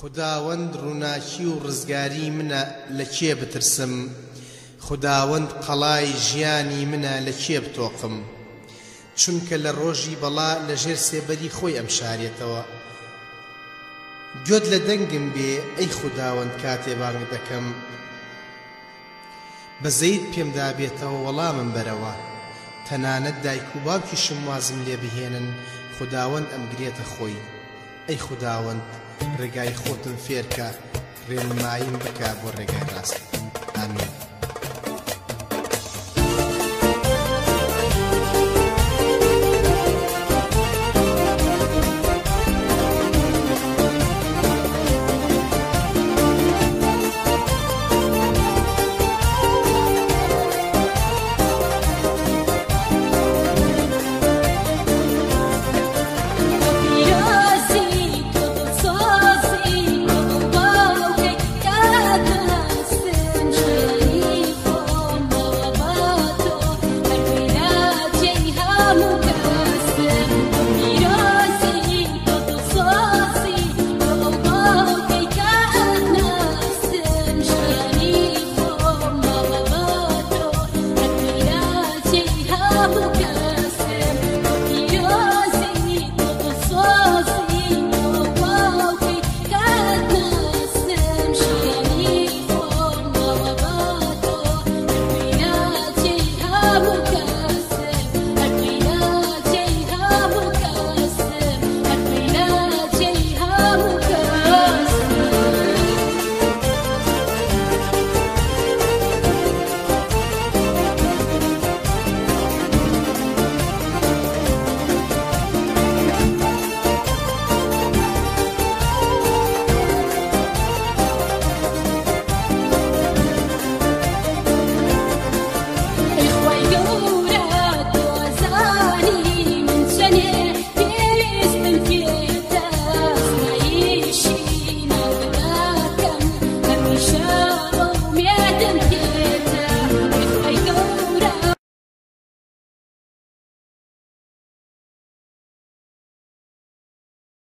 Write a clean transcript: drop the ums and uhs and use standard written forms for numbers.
خوداوەند ڕووناکی و ڕزگاریی منە، لە کێ بترسم؟ خوداوەند قەڵای ژیانی منە، لە کێ بتۆقم؟ چونکە لە ڕۆژی بەڵا لەژێر سێبەری خۆی ئەمشارێتەوە. گوێت لە دەنگم بێ، ئەی خوداوەند، کاتێ بانگ دەکەم. بەزەیت پێمدا بێتەوە وەڵامم بەرەوە. تەنانەت دایک و باوکیشم وازم لێ بهێنن، خوداوەند ئەمگرێتە خۆی. ئەی خوداوەند، ڕێگای خۆتم فێرکە، ڕێنماییم بکە بۆ ڕێگای ڕاست. ئامین.